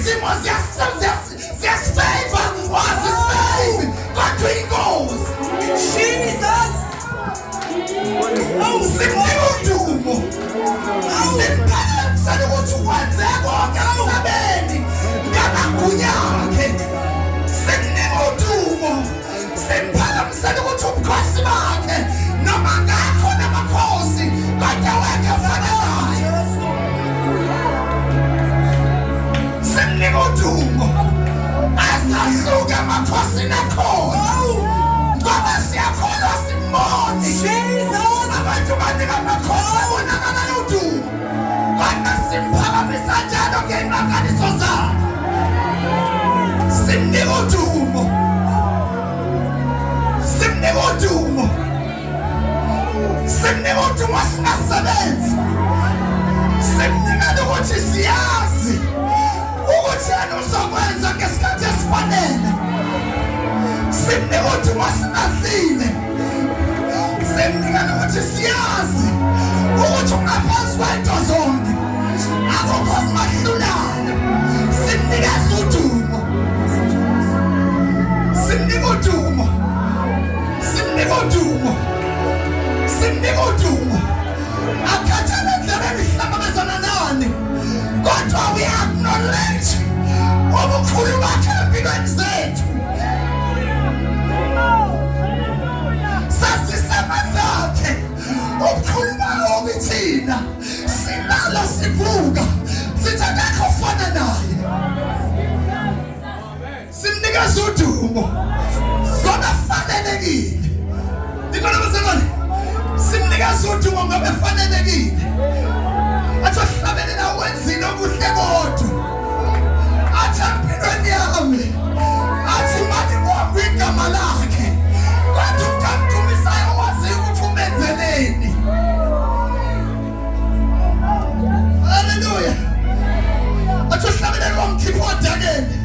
Izimo ziyasifeva, wazisifevi, kodwa inkosi. Jesus. Simnika udumo. Simphakamisela ukuthi wenze konke emhlabeni ngamagunya akhe. Simnika udumo. Simphakamisela ukuthi ubukhosi bakhe noma ngakho namakhosi kodwa wekhe fana naye. Simnika udumo. Asahluke emakhosini akhona. Ngoba siyakholwa simbone. Jesus. Abantu banika amakhosi abonakalayo udumo. Kodwa simphakamisa njalo ngey'mangaliso zakhe. Simnika udumo. Simnika udumo. Simnika udumo singasebenzi. Simnika ukuthi siyazi ukuthi yena uzokwenza ngesikhathi esifanele. Simnika udumo singadlile. Simnika ukuthi siyazi ukuthi ungaphansi kwento zonke. Akukho okumahlulayo. Simnikeza udumo. Simnika udumo. Simnika udumo. Simnika udumo. Akhathele ndlela enihlangabezana nani. Kodwa we acknowledge ubukhulu bakhe empilweni zethu. Sasisemandla akhe. Ubukhulu bawo kithina. Silala sivuka. Sithi akekho ofana naye. Simnikeza udumo ngoba fanelekile. Ikona bazalwane, simnikeza udumo ngoba efanelekile. Athi ohlabelela wenzile okuhle kodwa. Athi empilweni yami, athi malibongwe igama lakhe. Kodwa umuntu amdumisayo wazi ukuthi umenzeleni. Haleluya. Athi ohlabelela wamkhipha odakeni.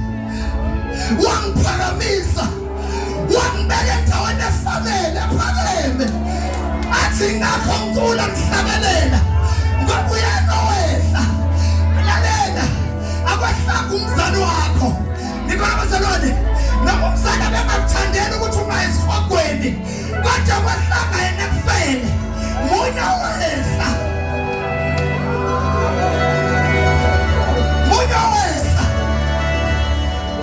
Wangiphakamisa. Wangibeka endaweni efanele ephakeme. Athi ngakho ngicula ngihlabelela ngoba uyena owehla. Lalela, akwehlanga umzali wakho. Nikhona bazalwane, noma umzali abengakuthandeli ukuthi ungayi esihogweni, kodwa kwehlanga yena ekufeni. Munye owehla. Munye owehla.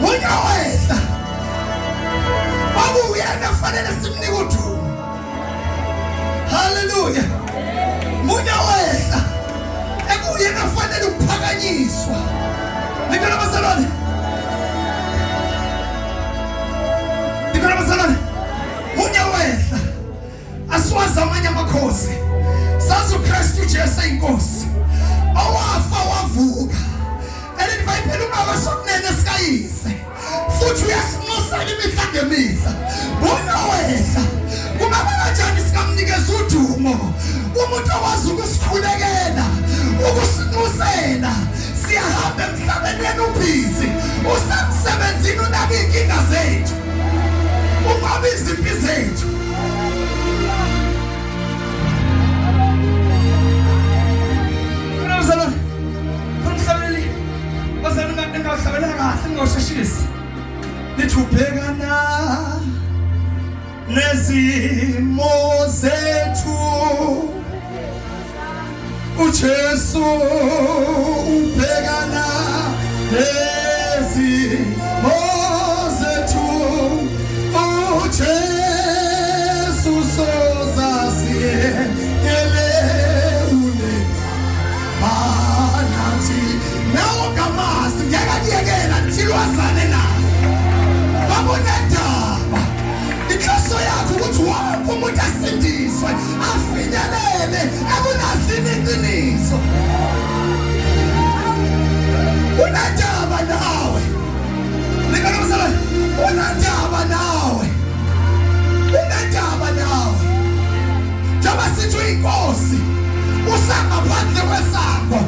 Munye owehla. Kwakuyena kufanele simnike udumo. Haleluya. Munye wehla. Ekuyena kufanele ukuphakanyiswa. Nikhona bazalwane? Nikhona bazalwane? Munye wehla. Asiwazi amanye amakhosi. Sazi uKristu Jesu inkosi. Owafa wavuka. Elithi iBhayibheli ungawesokunene sikayise. Futhi uyasinxusela imihla ngemihla. Bona wehla. Kungaba kanjani singamnikeza udumo umuntu owazi ukusikhulekela, ukusinxusela. Siyahamba emhlabeni yena ubhizi, usemsebenzini unaka iy'nkinga zethu, unqoba izimpi zethu. Mzalwane, umhlabeleli, bazalwane engahlabelela kahle ngingawusheshisi. Lithi ubhekana nezimo zethu uJesu ubhekana nezimo zethu uJesu sozasiyekele unebanathi nawo ngamazi ngeke akuyekela thilwazane naye babonendaba inhloso yakho ukuthi wonke umuntu asindiswe afinyelele ekunazini iqiniso unendaba nawe likalomzalwane unendaba nawe unendaba nawe njengoba sithi uyinkosi usangaphandle kwesango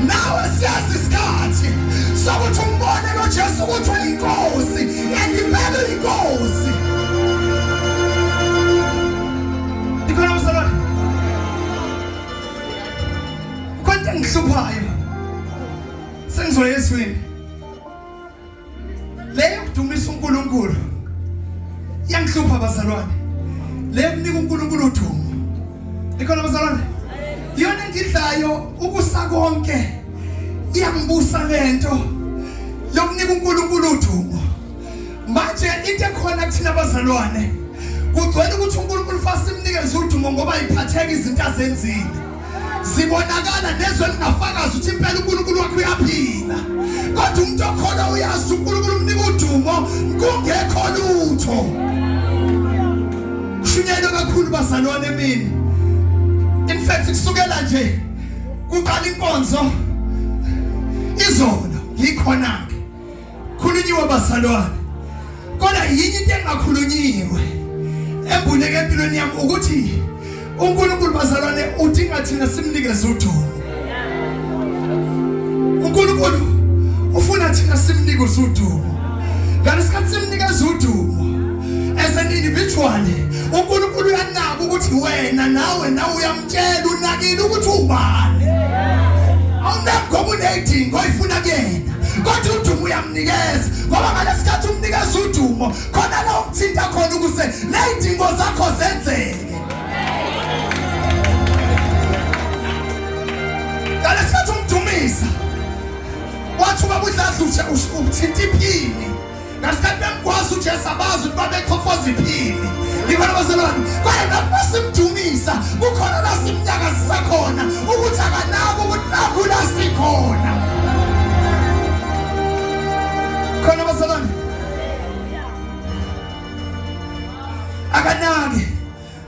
nawe siyazi isikhathi sokuthi umbone lo Jesu ukuthi uyinkosi and impela uyinkosi ikhona mzalwane khona into engihluphayo sengizoya ezweni. Ngidumisa uNkulunkulu. Iyangihlupha bazalwane. Le kunika uNkulunkulu udumo. Ikhona bazalwane? Iyona engidlayo ukusa konke. Iyangibusa lento yokunika uNkulunkulu udumo. Manje into ekhona kuthina bazalwane kugcwele ukuthi uNkulunkulu fasimnikeze udumo ngoba iphatheka izinto azenzile. Zibonakala nezwe lingafakazi ukuthi impela uNkulunkulu wakho uyaphila. Kodwa umuntu okholwa uyazi uNkulunkulu umnika udumo kungekho lutho. Kushunyelwe kakhulu bazalwane emini. In fact kusukela nje kuqala inkonzo izolo ngikhona ke. Khulunyiwe bazalwane. Kodwa yinye into engakhulunyiwe embuleke empilweni yami ukuthi uNkulunkulu bazalwane udinga thina simnikeze udumo. uNkulunkulu ufuna thina simnike udumo. Ngalesikhathi simnikeza udumo as an individual uNkulunkulu uyanaka ukuthi wena nawe nawe uyamtshela unakile ukuthi ubani. Awunaki ngoba unedingo oyifuna kuyena. Kodwa udumo uyamnikeza ngoba ngalesikhathi umnikeza udumo khona la umthinta khona ukuze lezidingo zakho zenzeke. Ngalesikhathi umdumisa wathi ubaba uDladla uthinta iphini ngasikhathi bemgwaza uJesu abazi ukuthi babechofoza iphini ngibona bazalwane kwaye lapho simdumisa kukhona la simnyakazisa khona ukuthi akanako ukuthi nakhu la sikhona khona bazalwane akanaki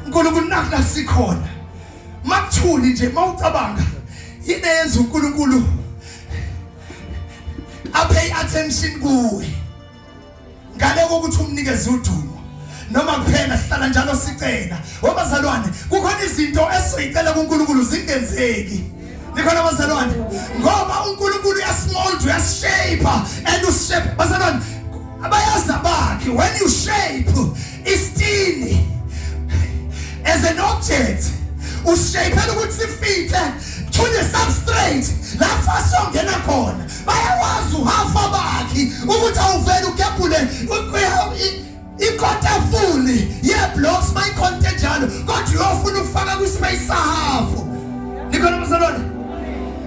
uNkulunkulu nakhu la sikhona makuthuli nje mawucabanga yini eyenza uNkulunkulu apay attention kuwe ngale kokuthi umnikeze udumo noma kuphela sihlala njalo sicela wabazalwane kukhona izinto esizoyicela kuNkulunkulu zingenzeki nikhona bazalwane ngoba uNkulunkulu uyasimold uyashape and ushape bazalwane abayazi abakhe when you shape isitini as an object ushayphela ukuthi sifithe to the substrate lapho asongena khona bayawazi uhafa bakhe ukuthi awuvele ugebhule ikotafuli ye-blocks bayikhonte njalo kodwa uyofuna ukufaka kwi-space sahafu nikhona bazalwane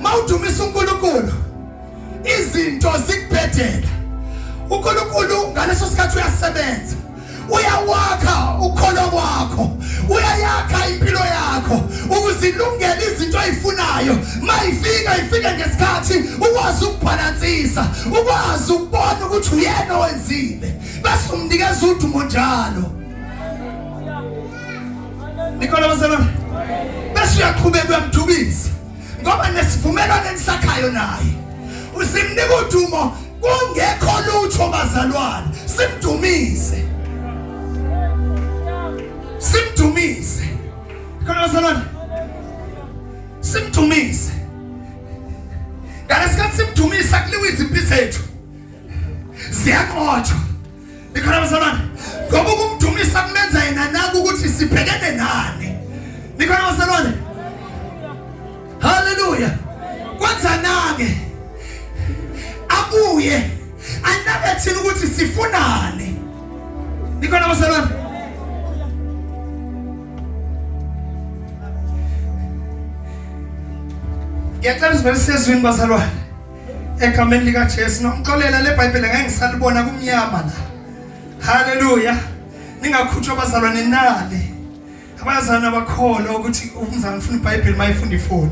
mawudumisa uNkulunkulu izinto zikubhedela uNkulunkulu ngaleso sikhathi uyasebenza uyawakha ukholo kwakho uyayakha impilo yakho ukuzilungela izinto oyifunayo mayifika ifike ngesikhathi ukwazi ukubhalansisa ukwazi ukubona ukuthi uyena owenzile bese umnikeza udumo njalo Nikola bazalwane bese uyaqhubeka uyamdubisa ngoba nesivumelwano enisakhayo naye usimnika udumo kungekho lutho bazalwane simdumise simdumise khona bazalwane simdumise ngalesikhathi simdumisa kuliwa izimpi zethu ziyanqotshwa Nikhona bazalwane? Ngoba ukumdumisa kumenza yena naku ukuthi sibhekene nani. Nikhona bazalwane? Haleluya. Kwenza nake abuye anake thina ukuthi sifunani. Nikhona bazalwane? Ngiyacela sivele sezwini bazalwane. Egameni likaJesu nomxolela leBhayibheli ngeke ngisalibona kumnyama la. Haleluya. Ningakhutshwa abazalwane nale. Abazalwane abakholwa ukuthi umzalwane ufuna iBhayibheli mayifunda ifoni.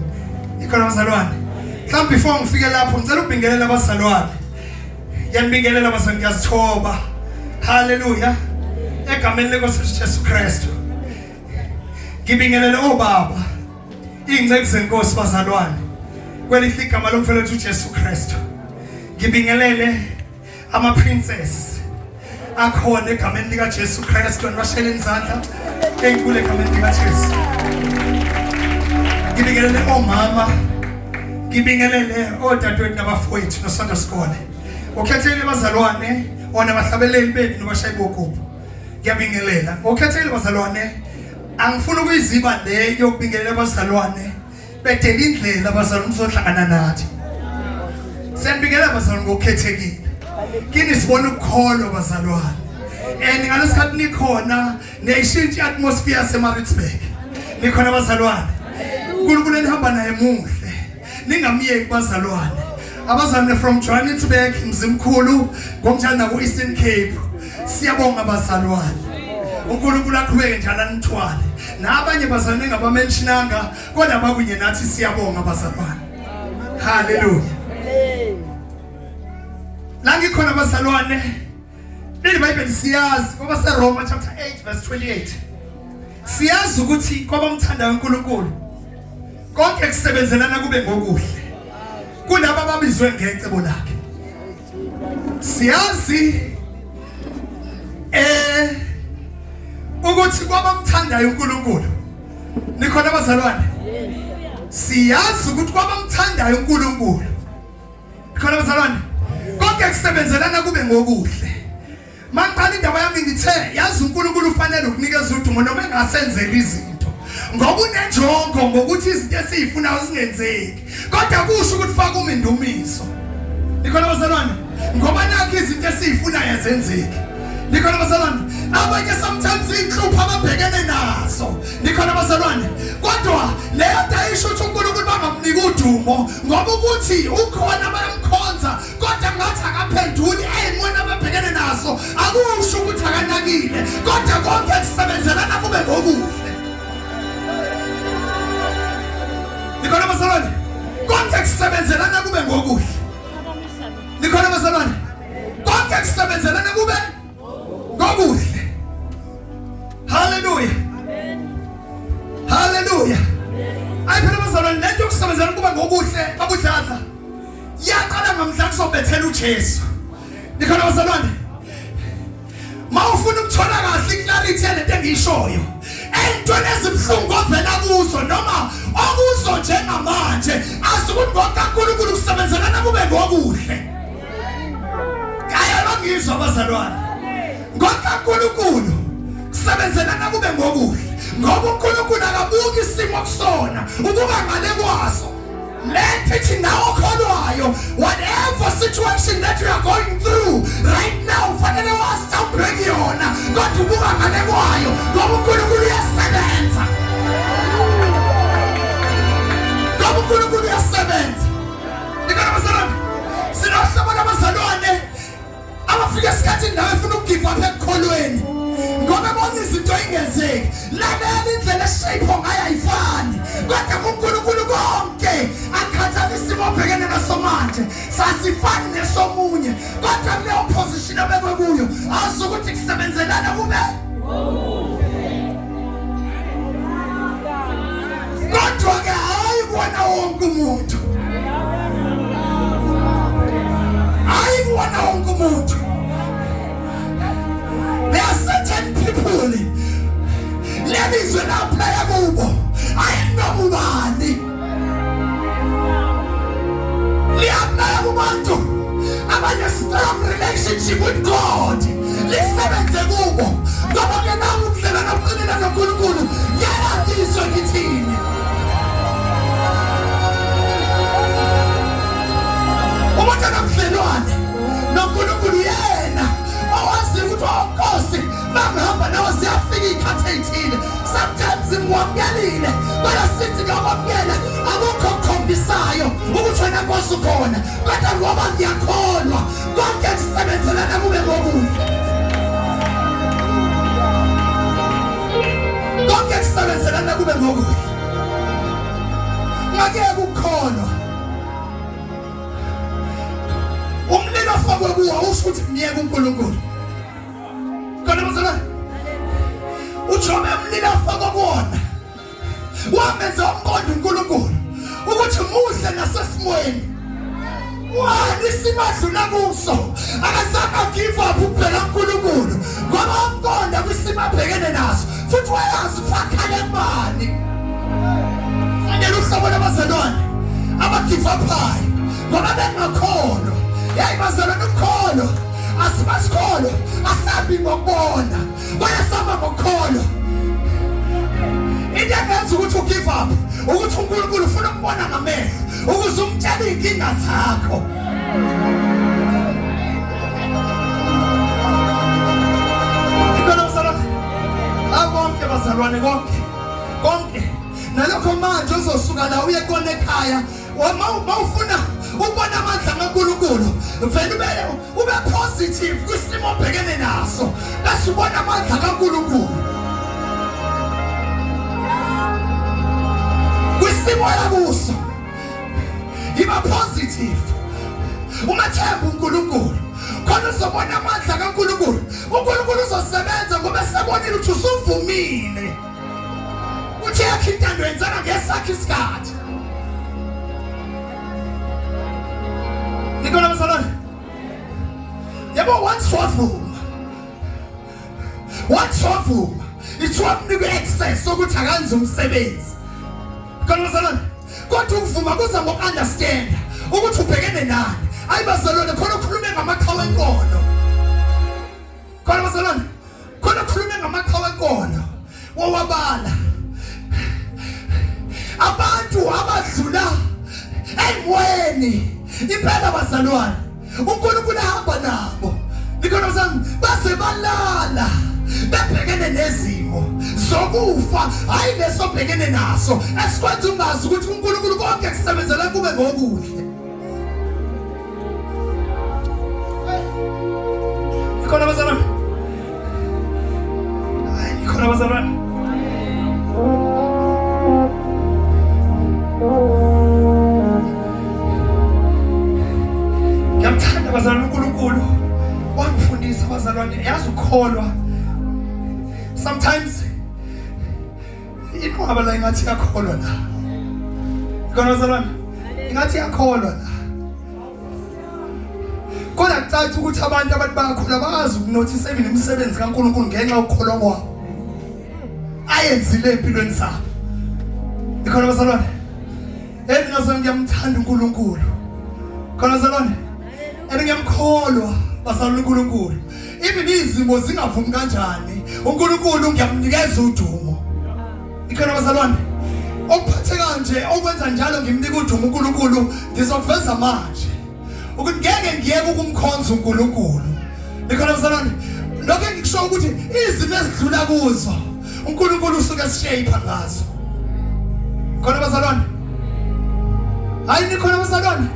Ikhona abazalwane. Mhlawumbe before ngifike lapho ngicela ukubingelela abazalwane. Ngiyanibingelela abazalwane ngiyazithoba. Haleluya. Egameni lenkosi Jesu Kristu. Ngibingelele obaba. Iy'nceku zenkosi bazalwane kwelihle igama lomfowethu uJesu Kristu. Ngibingelele ama princess akhona egameni lika Jesu Kristu nibashayele izandla enkulu egameni lika Jesu. Ngibingelele omama, ngibingelele odadewethu nabafowethu nosonto sikole. Ukhethele bazalwane ona bahlabeleli bethu nobashayi bogubhu. Ngiyabingelela. Ukhethele bazalwane angifuni ukuyiziba le yokubingelela abazalwane bedela indlela abazalwane uzohlangana nathi. Siyabingelela abazalwane ngokukhethekile. Kini sibona ukukholwa bazalwane. And ngalesikhathi nikhona niyayishintsha i-atmosphere yaseMaritzburg. Nikhona bazalwane. uNkulunkulu enihamba naye muhle. Ningamyeki bazalwane. Abazalwane from Johannesburg, Mzimkhulu, ngokunjalo naku Eastern Cape. Siyabonga bazalwane. uNkulunkulu aqhubeke njalo anithwale. Nabanye bazalwane engabamentionanga kodwa bakunye nathi siyabonga bazalwane. Hallelujah. La ngikhona bazalwane leli Bible siyazi ngoba seRoma chapter 8 verse 28. Siyazi ukuthi kwabamthandayo uNkulunkulu konke kusebenzelana kube ngokuhle kulabo ababizwe ngecebo lakhe. Siyazi eh ukuthi kwabamthandayo uNkulunkulu nikhona bazalwane siyazi ukuthi kwabamthandayo uNkulunkulu Khona bazalwane, konke kusebenzelana kube ngokuhle. Mangiqala indaba yami ngithe yazi uNkulunkulu ufanele ukunikeza udumo noma engasenzeli izinto. Ngoba unenjongo ngokuthi izinto esizifunayo zingenzeki. Kodwa kusho ukuthi faka umindumiso. Nikhona bazalwane? Ngoba nakho izinto esizifunayo azenzeki. Nikhona bazalwane? Abanye sometimes inhlupho ababhekene nazo. Nikhona bazalwane? Kodwa leyo nto ayisho ukuthi uNkulunkulu bangamnika udumo ngoba ukuthi ukhona bayamkhonza kodwa ngathi akaphenduli ey'mweni ababhekene nazo akusho ukuthi akanakile kodwa konke kusebenzelana kube ngokuhle nikhona bazalwane konke kusebenzelana kube ngokuhle nikhona bazalwane konke kusebenzelana kube ngokuhle haleluya haleluya ayi phela bazalwane lento yokusebenzela kuba ngokuhle babudladla yaqala ngamhla kuzobethela uJesu nikhona bazalwane mawufuna ukuthola kahle iclarity yalento engiyishoyo entweni ezibuhlungu ovela kuzo noma okuzo njengamanje azi ukuthi ngokaNkulunkulu kusebenzelana kube ngokuhle Kaya bangizwa abazalwane. NgokaNkulunkulu kusebenzelana kube ngokuhle. Ngoba uNkulunkulu akabuki isimo kusona, ubuka ngale kwaso. Let it nawe okholwayo whatever situation that you are going through right now ufanele wazi ubreak yona kodwa ubuka ngale kwayo ngoba uNkulunkulu uyasebenza. Ngoba uNkulunkulu uyasebenza. Nikona bazalwane. Sinohlobo labazalwane abafika esikhathini la befuna ukugive up ekukholweni. Ngoba ebona izinto ingenzeki. Lalela indlela eshape ngayo ayifani. Kodwa kuNkulunkulu konke akhathala isimo obhekene naso manje. Sasifani nesomunye. Kodwa kuleyo position abekwe kuyo azi ukuthi kusebenzelana kube kodwa ke hayi kuwona wonke umuntu hayi kuwona wonke umuntu there are certain people lelizwe la-aplaya kubo hayi noma ubani liyaplaya kubantu abane-strong relationship with God lisebenze kubo ngoba ke nawo ubudlelwane obuqinile noNkulunkulu ngiyazizwa ngithini umuntu onobudlelwane noNkulunkulu yena owaziyo ukuthi oh Nkosi mangihamba nawe ziyafika iy'khathi ey'thile sometimes ngiwamukelile kodwa sithi ngakwamukela akukho okukhombisayo ukuthi wena Nkosi ukhona kodwa ngoba ngiyakholwa konke kusebenzelana kube ngokuhle konke kusebenzelana kube ngokuhle ngakuyeka ukukholwa umlilo ofakwe kuwo awusho ukuthi ngiyeke uNkulunkulu Kodwa bazalwane uJobe umlilo afakwa kuwona wamenza umqondo uNkulunkulu ukuthi muhle nasesimweni wani isimo adlula kuso akazange agive up ukubheka uNkulunkulu ngoba wamqonda kwisimo abhekene naso futhi wayazi ukuthi akhale kubani fanele uhlobo lwabazalwane abagive uphayo ngoba bengakholwa yayi bazalwane ukukholwa asibasikholwa asambi ngokubona bayasamba ngokukholwa into engenza ukuthi ugive up ukuthi uNkulunkulu ufuna ukubona ngamehlo ukuze umtshele iy'nkinga zakho. Bazalwane, konke konke nalokho manje uzosuka la uye kona ekhaya, mawufuna ukubona amandla kaNkulunkulu, vele ube positive kwisimo obhekene naso, bese ubona amandla kaNkulunkulu kwisimo yakuso. Yiba positive, umathemba uNkulunkulu, khona uzobona amandla kaNkulunkulu. UNkulunkulu uzosebenza ngoba esebonile ukuthi usuvumile uthi yakhe intando yenzeka ngesakhe isikhathi. Nikhona bazalwane? Yebo, once wavuma, once wavuma, ithiwa mnikwe access sokuthi akanze umsebenzi. Khona bazalwane, kodwa ukuvuma kuza ngoku-understand ukuthi ubhekene nani. Ayi bazalwane, khona ukhulume ngamaqhawe enkolo. Khona bazalwane, khona ukhulume ngamaqhawe enkolo, wawabala abantu abadlula ey'mweni impela bazalwane, uNkulunkulu ahamba nabo. Nikhona bazalwane? Baze balala bebhekene nezimo zokufa, hayi leso obhekene naso esikwenza ungazi ukuthi uNkulunkulu konke kusebenzela kube ngokuhle. Nikhona bazalwane? Hayi, nikhona bazalwane? Ngiyamthanda bazalwane uNkulunkulu, wangifundisa bazalwane, yazi ukukholwa sometimes inqwaba la ingathi iyakholwa la. Khona bazalwane, ingathi iyakholwa la, kodwa kucaca ukuthi abantu bayakholwa, bazi ukunothisa even imisebenzi kaNkulunkulu ngenxa yokukholwa kwabo ayenzile empilweni zabo. Ikhona bazalwane? Mina ngiyamthanda uNkulunkulu. Khona bazalwane, and ngiyamkholwa bazalwane uNkulunkulu. Even izimo zingavumi kanjani, uNkulunkulu ngiyamnikeza udumo. Ikhona bazalwane? Okuphathe kanje okwenza njalo ngimnika udumo uNkulunkulu, ngizokuveza manje ukuthi ngeke ngiyeke ukumkhonza uNkulunkulu. Nikhona bazalwane? Lokho engikusho ukuthi izimo ezidlula kuzo uNkulunkulu usuke eshape ngazo. Khona bazalwane? Hayi, nikhona bazalwane?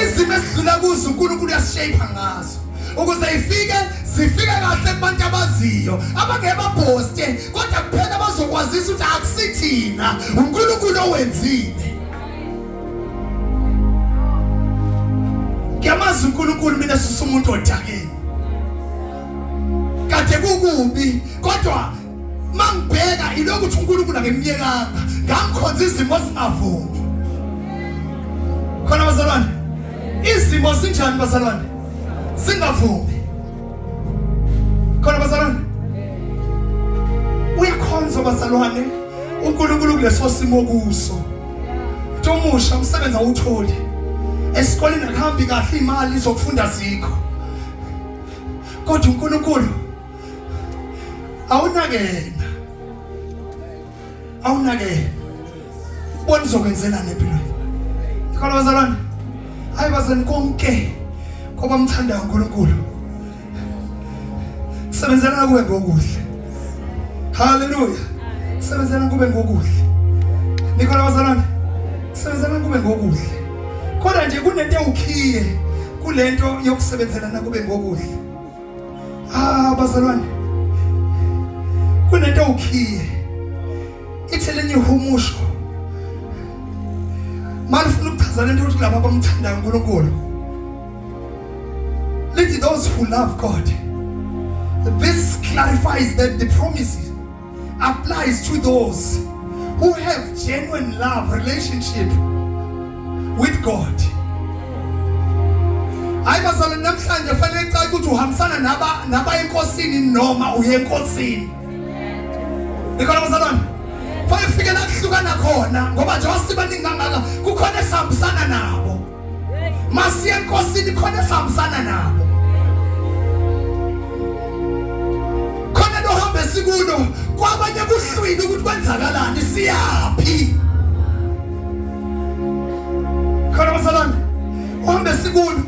Izimo esidlula kuzo uNkulunkulu uyashape ngazo ukuze ifike zifike kahle kubantu abaziyo, abangeke baposte, kodwa kuphela bazokwazisa ukuthi akusithina, uNkulunkulu owenzile. Ngiyamazi uNkulunkulu mina, sisumuntu umuntu odakeni kade kukubi, kodwa mangibheka ilokhu ukuthi uNkulunkulu akemyekanga, ngangikhonza izimo zingavumi. Khona bazalwane, izimo sinjani bazalwane? Singavumi. Khona bazalwane, uyakhonza bazalwane uNkulunkulu kuleso simo kuso. Umuntu omusha, umsebenzi awutholi, esikoleni akuhambi kahle, imali zokufunda zikho, kodwa uNkulunkulu awunakena, awunakena, ubona uzokwenzelana empilweni. Ikhona bazalwane? Hayi bazalwane, konke kwabamthandayo uNkulunkulu sebenzelana kube ngokuhle. Haleluya, sebenzelana kube ngokuhle. Nikhona bazalwane? Sebenzelana kube ngokuhle. Kodwa nje kunento ewukhiye kulento yokusebenzelana kube ngokuhle. Ah bazalwane, kunento ewukhiye, ithi lenye ihumusho malifuna ukuchaza lento ukuthi laba abamthandayo uNkulunkulu, lithi those who love God. This clarifies that the promise applies to those who have genuine love relationship with God. Hayi bazalwane, namhlanje fanele icace ukuthi uhambisana naba naba enkosini noma uye enkosini. Nikhona bazalwane? Fanele kufike la kuhlukana khona, ngoba njengoba sibaningi kangaka kukhona esihambisana nabo. Masiye enkosini, khona esihambisana nabo. Khona lo hambe sikulo, kwabanye kuhlwile ukuthi kwenzakalani, siyaphi. Khona bazalwane, uhambe sikulo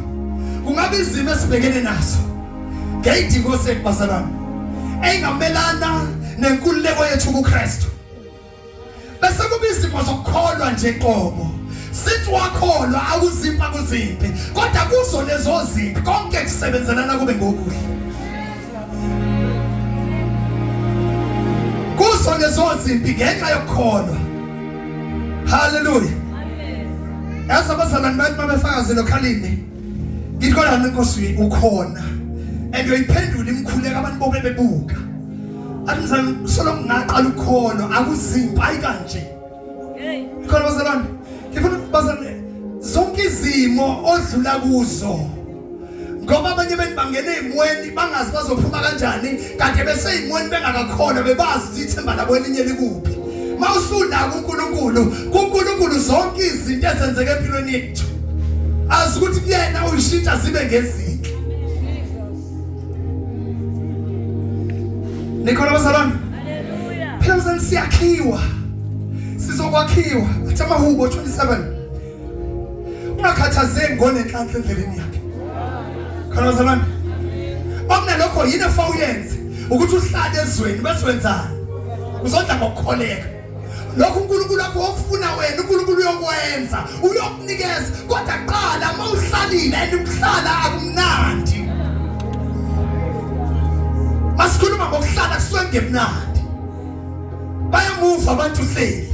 kungabe izimo esibhekene nazo ngeyidingo sethu bazalwane, engamelana Nenkululeko yethu kuKristu. Bese kuba izimo zokukholwa nje qobo. Sithi wakholwa akuzimpa kuzimpi, kodwa kuzo lezo zimpi konke kusebenzelana kube ngokuhle. Kuzo lezo zimpi ngenxa yokukholwa. Hallelujah. Amen. Yazi abazalwane bathi babefakaze lokhalini. Ngithi kodwa inkosi ukhona. And uyiphendula imikhuleko abantu bobe bebuka. Athi mzalwane solo ngaqala ukukholwa akuzimpi ayi kanje. Hey. Khona bazalwane. Ngifuna bazalwane zonke izimo odlula kuzo ngoba abanye benu bangena ezimweni bangazi bazophuma kanjani kade beseyimweni bengakakholwa bebazi ukuthi ithemba labo elinye likuphi mawusunaka uNkulunkulu kuNkulunkulu zonke izinto ezenzeka empilweni yethu azi ukuthi kuyena uyishintsha zibe ngezinhle nikhona bazalwane Hallelujah. phela bazalwane siyakhiwa sizokwakhiwa athi amahubo 27 ungakhathazeki ngonenhlanhla endleleni yakhe khona bazalwane okunalokho yini efa uyenze ukuthi uhlale ezweni bese wenzani uzodla ngokukholeka lokhu uNkulunkulu wakho okufuna wena uNkulunkulu uyokwenza uyokunikeza kodwa qala uma uhlalile and ukuhlala akumnandi masikhuluma ngokuhlala kusuke kungemnandi bayamuva abantu hleli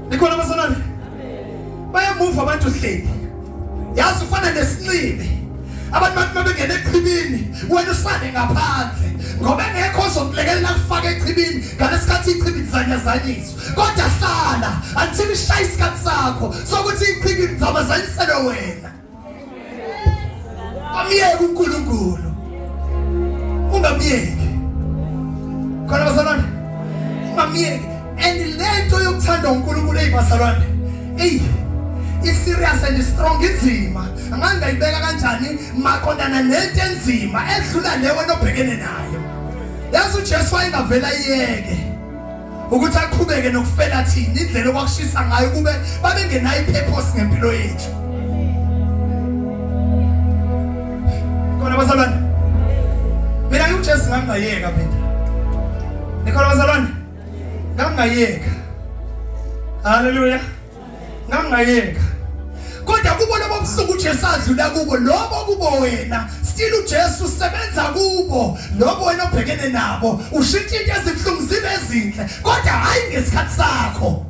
nikhona bazalwane bayamuva abantu hleli yazi ufana nesinxibe abantu bathi mabengena echibini wena usale ngaphandle ngoba engekho ozokulekelela kufaka echibini ngalesikhathi ichibi lizanyazanyiswa kodwa hlala until ishaye isikhathi sakho sokuthi ichibi lizamazanyiselwe wena Amyeke uNkulunkulu. Ungamyeki. Khona bazalwane. Ungamyeki. And lento yokuthanda uNkulunkulu eyibazalwane. Ey i-serious and strong inzima. Angangayibeka kanjani maqondana nento enzima edlula le wena obhekene nayo. Yazi uJesu wayengavela iyeke. Ukuthi aqhubeke nokufela thina indlela okwakushisa ngayo kube babengenayo ipurpose ngempilo yethu. Khona bazalwane. Mina ngiuJesu ngangayeka mina. Nikhona bazalwane? Ngangayeka. Hallelujah. Ngangayeka. Kodwa kubo lobo busuku uJesu adlula kubo lobo kubo wena still uJesu usebenza kubo lobo wena obhekene nabo ushintsha into ezibuhlungu zibe ezinhle kodwa hayi ngesikhathi sakho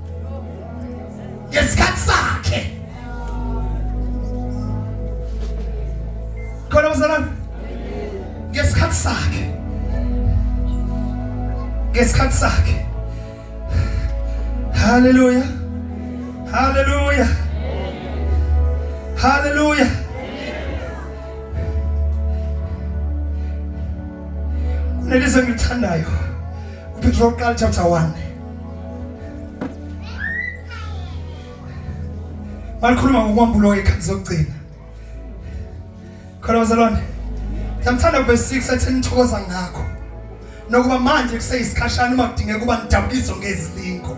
ngesikhathi sakhe khona bazalwane ngesikhathi sakhe ngesikhathi sakhe Hallelujah. Hallelujah. Hallelujah. Kunelizwe engilithandayo. UPetro wokuqala chapter 1. Balikhuluma ngokwambulo ngekhathi zokugcina. Khona bazalwane. Ngiyamthanda verse 6 athi nithokoza ngakho. Nokuba manje kuseyisikhashana uma kudingeka ukuba nidabukiswe ngezilingo.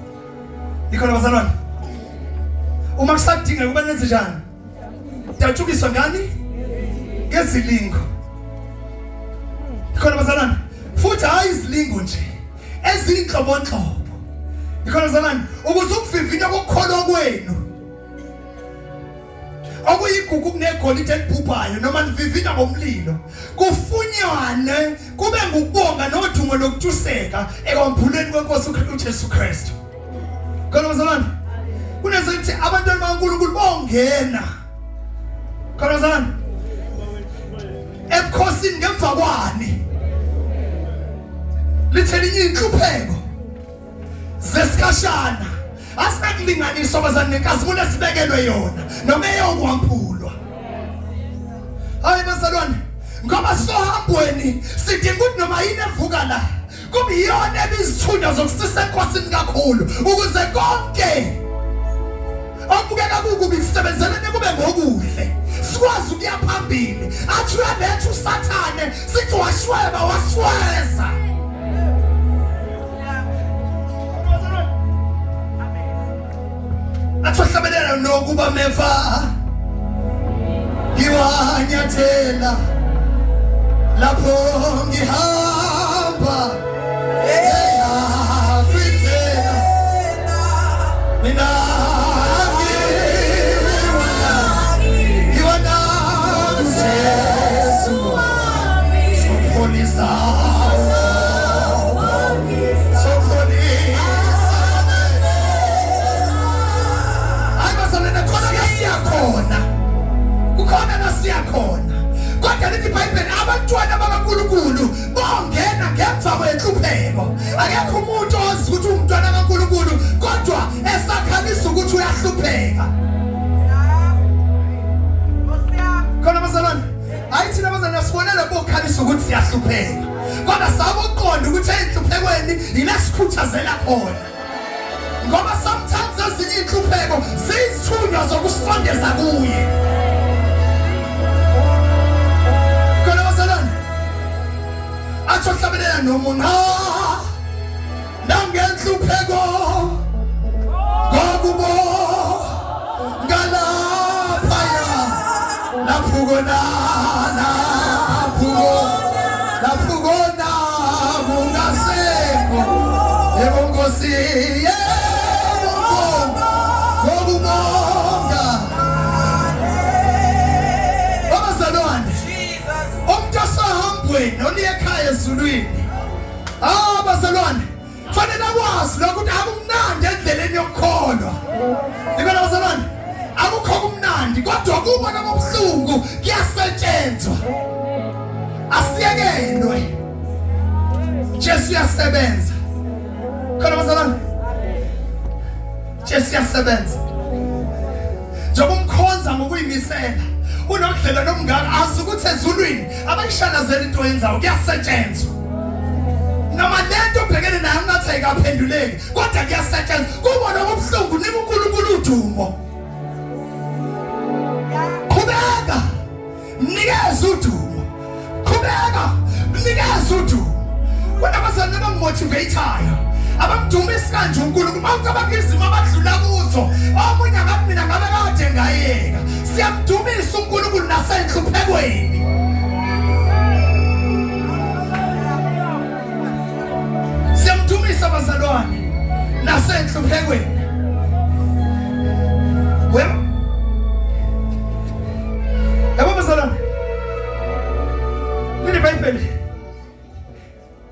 Ikhona bazalwane. Uma kusadingeka ukuba nenze njani? Datshukiswa ngani? Ngezilingo. Ikhona bazalwane. Futhi hayi izilingo nje. Ezinhlobonhlobo. Ikhona bazalwane. Ukuze ukuvivinya kokukholwa kwenu okuyigugu kunegolide elibhubhayo noma livivinywa ngomlilo kufunywane kube ngukubonga nodumo lokutuseka ekwambulweni kwenkosi uJesu Kristu. Khona bazalwane, kunezokuthi abantwana bakaNkulunkulu bongena khona bazalwane ebukhosini ngemva kwani lithe linye inhlupheko zesikhashana asinakulinganiswa bazani nenkazimulo esibekelwe yona noma eyokwambulwa hayi bazalwane ngoba sohambweni sidinga ukuthi noma yini evuka la kube iyona ebizithunywa zokusisa enkosini kakhulu ukuze konke okubukeka kukubi kusebenzelene kube ngokuhle sikwazi ukuya phambili athi uyaletha usathane sithi washweba wasweza athi wahlabelela nokuba meva ngiwanyathela lapho ngihamba. Kodwa lithi iBhayibheli abantwana bakaNkulunkulu bongena ngemva kwenhlupheko. Akekho umuntu ozi ukuthi umntwana kaNkulunkulu kodwa esakhalisa ukuthi uyahlupheka. Khona bazalwane, hayi thina bazalwane sibonele bokhalisa ukuthi siyahlupheka. Kodwa saboqonda ukuthi enhluphekweni yila sikhuthazela khona. Ngoba sometimes ezinye inhlupheko ziyithunywa zokusondeza kuye. Khona bazalwane, athi ohlabelela nomunqa nangenhlupheko ngokubo ngalaphaya lapho kona lapho lapho kona kungasekho yebo Nkosi yebo ngokubonga abazalwane umuntu osahambweni oniye ekhaya ezulwini. Ah bazalwane, fanele akwazi lokho ukuthi akumnandi endleleni yokukholwa. Ngibona bazalwane, akukho kumnandi kodwa kuba nobuhlungu kuyasetshenzwa. Asiyekelwe. Jesu uyasebenza. Khona bazalwane. Jesu uyasebenza. Njengoba umkhonza ngokuyimisela unobudlelwane obungaka azi ukuthi ezulwini abayishalazela into oyenzayo kuyasetshenzwa noma lento obhekene nayo ngathi ayikaphenduleki kodwa kuyasetshenzwa kubona okubuhlungu nika uNkulunkulu udumo qhubeka Mnikeze udumo. Qhubeka, mnikeze udumo. Kunabazalwane abangimotivateayo. Abamdumisi kanje uNkulunkulu. Uma ucabanga izimo abadlula kuzo, omunye angathi mina ngabe kade ngayeka. Siyamdumisa uNkulunkulu nasenhluphekweni. Siyamdumisa bazalwane nasenhluphekweni. Wema. Yabo bazalwane. Leli Bhayibheli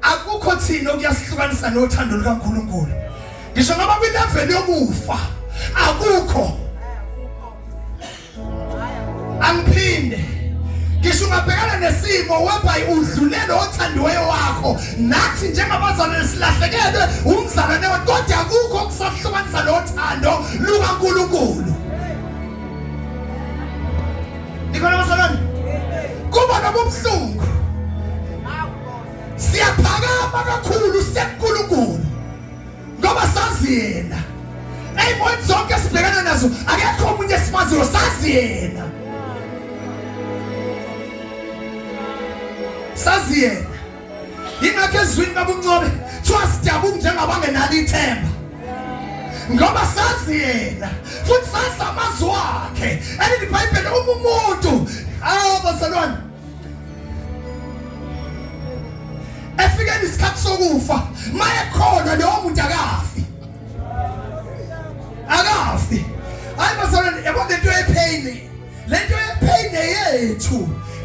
akukho thina okuyasihlukanisa nothando lukaNkulunkulu. Ngisho ngoba kwilevel yokufa akukho. Angiphinde ngisho ungabhekana nesimo whereby udlulele othandiweyo wakho nathi njengabazalwane silahlekelwe umzalwane wethu kodwa akukho okusahlukanisa nothando lukaNkulunkulu. Nikhona bazalwane? Kuba nobuhlungu. Siyaphakama kakhulu sekuNkulunkulu. Ngoba sazi yena. Eyimweni zonke sibhekana nazo akekho omunye esimaziyo sazi yena. Sazi yena. Ingakho ezwini babuncobe kuthiwa sidabuka njengabangenalo ithemba. Ngoba sazi yena futhi sazi amazwi akhe. Elithi iBhayibheli uma umuntu awu bazalwane efikela isikhathi sokufa mayekhona lowo muntu akafi. Akafi. Hayi bazalwane yabona lento yepain lento yepain yethu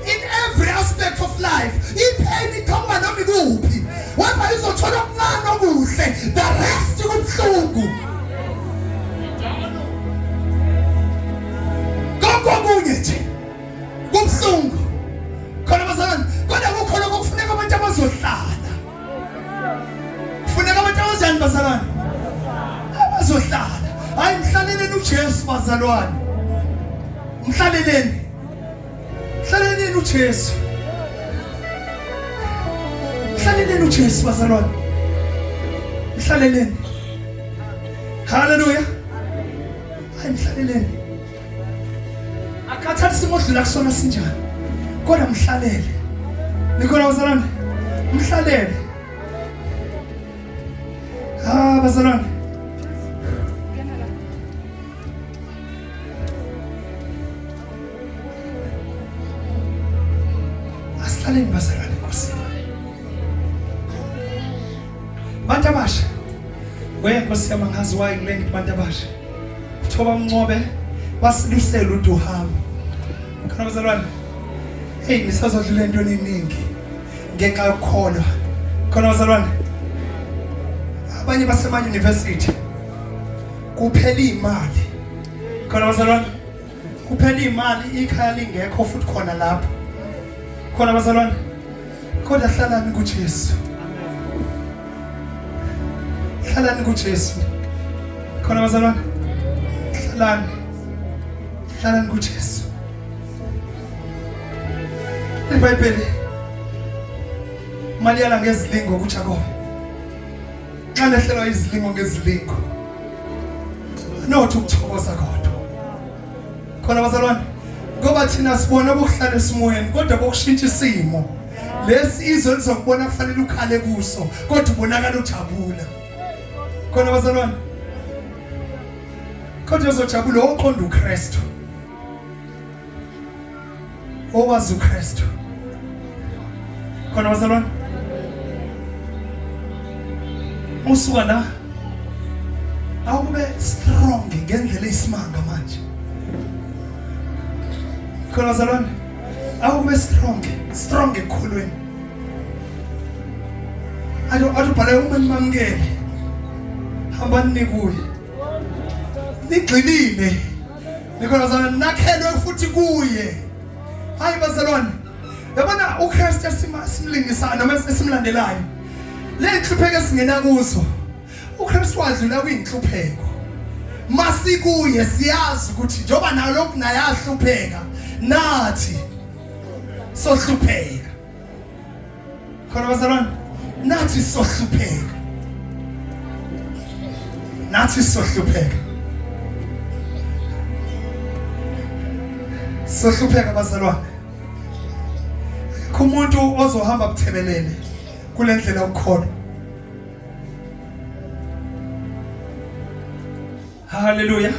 in every aspect of life ipain iqhamuka noma ikuphi wepha izothola okuncane okuhle the rest kubuhlungu konke okunye nje kubuhlungu khona bazalwane kodwa kukhona kokufuneka abantu abazohlala Kufuneka abantu abanjani bazalwane? Abazohlala. Hayi mhlaleleni uJesu bazalwane. Mhlaleleni. Mhlaleleni uJesu. Mhlaleleni uJesu bazalwane. Mhlaleleni. Hallelujah. Hayi mhlaleleni. Akhathathi isimo odlula kusona sinjani. Kodwa mhlalele. Nikhona bazalwane? Mhlalele. Ah bazalwane. Asihlaleni bazalwane enkosini. Bantu abasha. We Nkosi yami angazi why ngile ngithi bantu abasha. Kuthiwa bamncobe basilusele uduhamba. Khona bazalwane. Hey nisazodlula entweni eningi ngenxa yokukholwa. Khona bazalwane. Abanye basema university kuphela imali. Khona bazalwane. Kuphela imali ikhaya lingekho futhi khona lapho. Khona bazalwane, kodwa hlalani kuJesu, hlalani kuJesu. Khona bazalwane, hlalani, hlalani kuJesu. IBhayibheli maliyala ngezilingo kuJakobe, nxa nehlelwa izilingo ngezilingo, nothi ukuthokoza kodwa. Khona bazalwane, ngoba thina sibona ukuhlala esimweni kodwa bokushintsha isimo lesi izwe lizokubona kufanele ukhale kuso kodwa ubonakala ujabula. Khona bazalwane, kodwa uzojabula oqonda uKristu, owazi uKristu. Khona bazalwane, usuka la awube strong ngendlela eyisimanga manje. Khona bazalwane, awube strong, strong ekukholweni. Alo alubhala uma nimamukele, hambani nikuye nigxilile. Nikhona bazalwane, nakhelwe futhi kuye. Hayi bazalwane, yabona uKristu esimlingisayo noma esimlandelayo, le nhlupheko esingena kuzo, uKristu wadlula kwinhlupheko. Masikuye siyazi ukuthi njengoba nalokhu naye ahlupheka, nathi sohlupheka. Khona bazalwane, nathi sohlupheka, nathi sohlupheka, sohlupheka bazalwane. Akekho umuntu ozohamba buthebelele kule ndlela ukukholwa. Haleluya.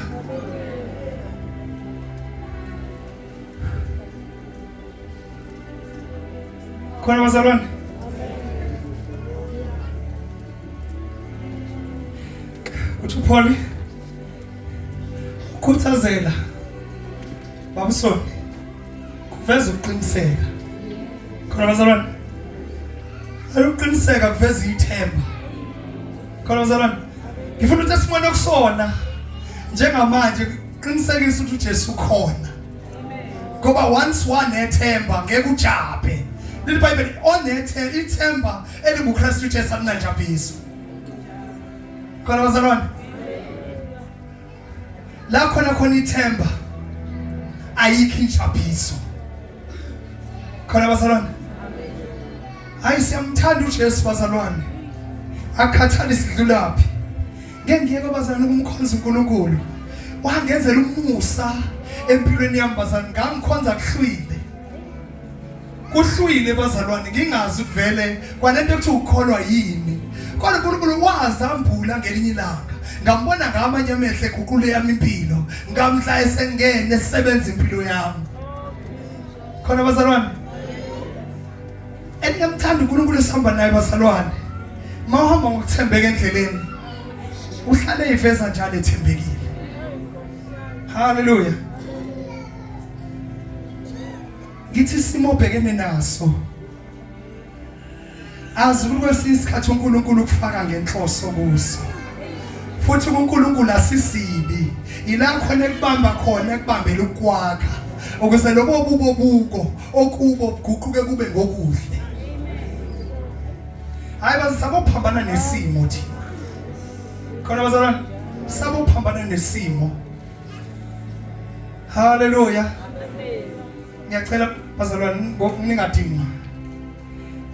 Khona bazalwane, uthi uPaul ukhuthazela babusoni kuveza ukuqiniseka. Khona bazalwane, ayoqiniseka kuveza ithemba. Khona bazalwane, ngifuna ukuthi esimweni okusona njengamanje qinisekisa ukuthi uJesu ukhona, ngoba once wanethemba ngeke ujabhe. Leli Bhayibheli onethe ithemba elinguKristu Jesu alinanjabhiso. Khona bazalwane, la khona khona ithemba ayikho injabhiso. Khona bazalwane, hayi siyamthanda uJesu bazalwane, akhathali sidlulaphi. Ngeke ngiyeke bazalwane ukumkhonza uNkulunkulu. Wangenzela umusa empilweni yami bazalwane, ngamkhonza kuhlwile, kuhlwile bazalwane, ngingazi ukuvele kwanento ekuthiwa ukukholwa yini, kodwa uNkulunkulu wazambula ngelinye ilanga, ngambona ngamanye amehlo eguqule yami impilo, ngamhla esengene esebenza impilo yami. Khona bazalwane, eniyamthanda uNkulunkulu esihamba naye bazalwane, mawuhamba ngokuthembeka endleleni uhlale iveza njalo ethembekile. Haleluya. Ngithi isimo obhekene naso, azi ukuthi kwesinye isikhathi uNkulunkulu ukufaka ngenhloso kuso, futhi kuNkulunkulu asisibi, ila khona ekubamba khona, ekubambela ukwakha ukuze lobo bubo buko okubo buguquke kube ngokuhle. Hayi bazabophambana nesimo thina. Khona bazalwane, sabophambana nesimo. Haleluya. Ngiyacela bazalwane ningadinwa.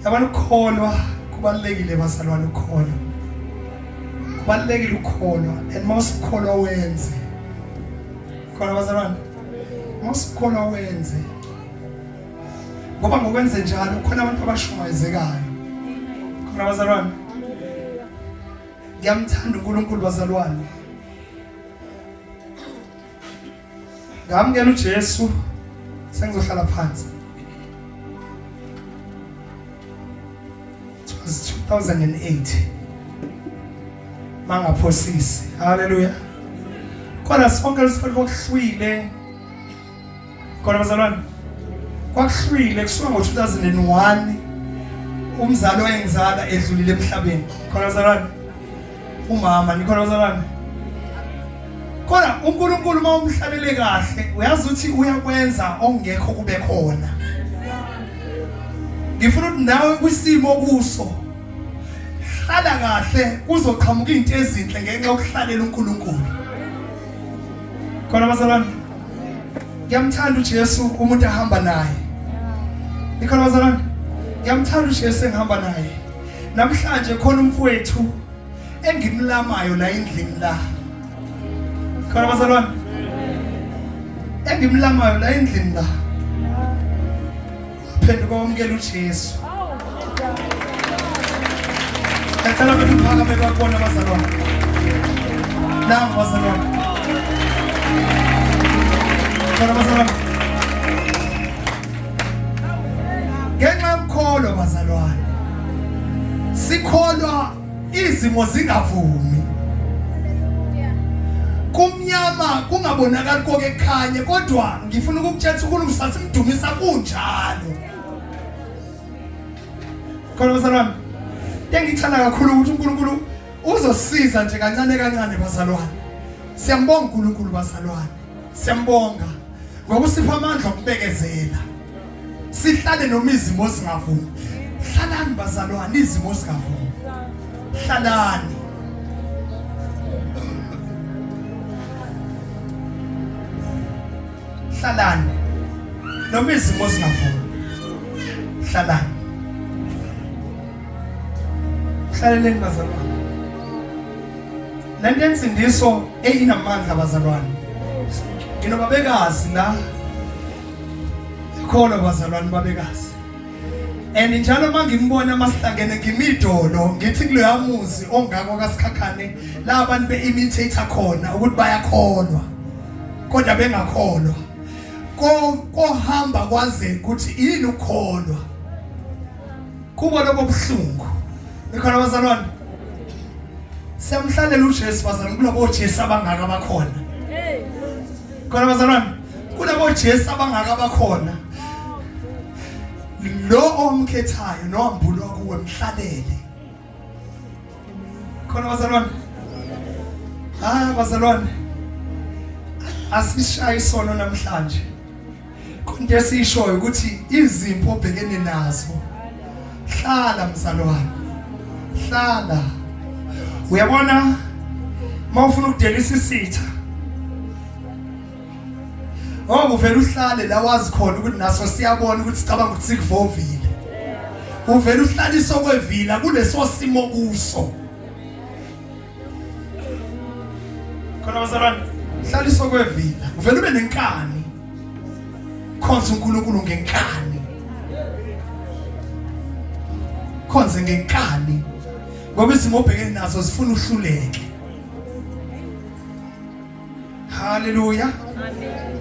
Yabona ukukholwa kubalulekile bazalwane, ukukholwa kubalulekile, ukukholwa, and mawusukholwa wenze. Khona bazalwane, mawusukholwa wenze, ngoba ngokwenze njalo khona abantu abashumayezekayo. Khona bazalwane, ngiyamthanda uNkulunkulu bazalwane. Ngamukela uJesu, sengizohlala phansi. It was 2008 mangaphosisi. Haleluya. Kodwa sonke lesikhathi kwakuhlwile. Kodwa bazalwane, kwakuhlwile kusuka ngo-2001 umzali owayengizala edlulile emhlabeni. Khona bazalwane, umama nikhona bazalwane. Kodwa uNkulunkulu uma umhlalele kahle uyazi ukuthi uyakwenza okungekho kube khona. Ngifuna ukuthi nawe kwisimo kuso hlala kahle kuzoqhamuka izinto ezinhle ngenxa yokuhlalela uNkulunkulu. Khona bazalwane, ngiyamthanda uJesu umuntu ahamba naye. Ikhona bazalwane, ngiyamthanda uJesu engihamba naye. Namhlanje khona umfowethu engimlamayo la endlini la. Khona bazalwane, engimlamayo la endlini la. Phenduka wamukela uJesu. Ngicela ukuthi uphakame bakubona abazalwane. Nangu bazalwane. Khona bazalwane. Ngenxa yokukholwa bazalwane. Sikholwa izimo zingavumi. Kumnyama kungabonakali konke kukhanye kodwa ngifuna ukukutshela ukuthi sasimdumisa kunjalo. Khona bazalwane. Engithanda kakhulu ukuthi uNkulunkulu uzosiza nje kancane kancane bazalwane. Siyambonga uNkulunkulu bazalwane. Siyambonga ngokusipha amandla okubekezela. Sihlale noma izimo zingavumi. Hlalani bazalwane izimo zingavumi. Hlalani. Hlalani. Noma izimo zingavumi. Hlalani. Hlaleleni bazalwane. Lento yensindiso eyinamandla bazalwane. Nginobabekazi la. Ikholwa bazalwane babekazi. And njalo mangimbona masihlangene ngimidolo ngithi kuloya muzi ongako kaSikhakhane la abantu beimitate khona ukuthi bayakholwa kodwa bengakholwa ko kohamba kwaze ukuthi yini ukukholwa kubo lobo buhlungu nikhona bazalwane siyamhlalela uJesu bazalwane kulabo Jesu abangaka abakhona khona bazalwane kulabo Jesu abangaka abakhona lo omkhethayo nohambulwa kuwe mhlalele khona bazalwane hayi bazalwane asishaye isono namhlanje Into esiyishoyo ukuthi izimpi obhekene nazo hlala mzalwane hlala uyabona mawufuna ukudelisa isitha Oh uvela uhlale la wazi khona ukuthi naso siyabona ukuthi sicabanga ukuthi sikuvovile uvela uhlalisa okwevila kuleso simo kuso khona bazalwane hlalisa okwevila uvela ube nenkani khonza uNkulunkulu ngenkani khonze ngenkani ngoba izimo obhekene nazo zifuna uhluleke haleluya amen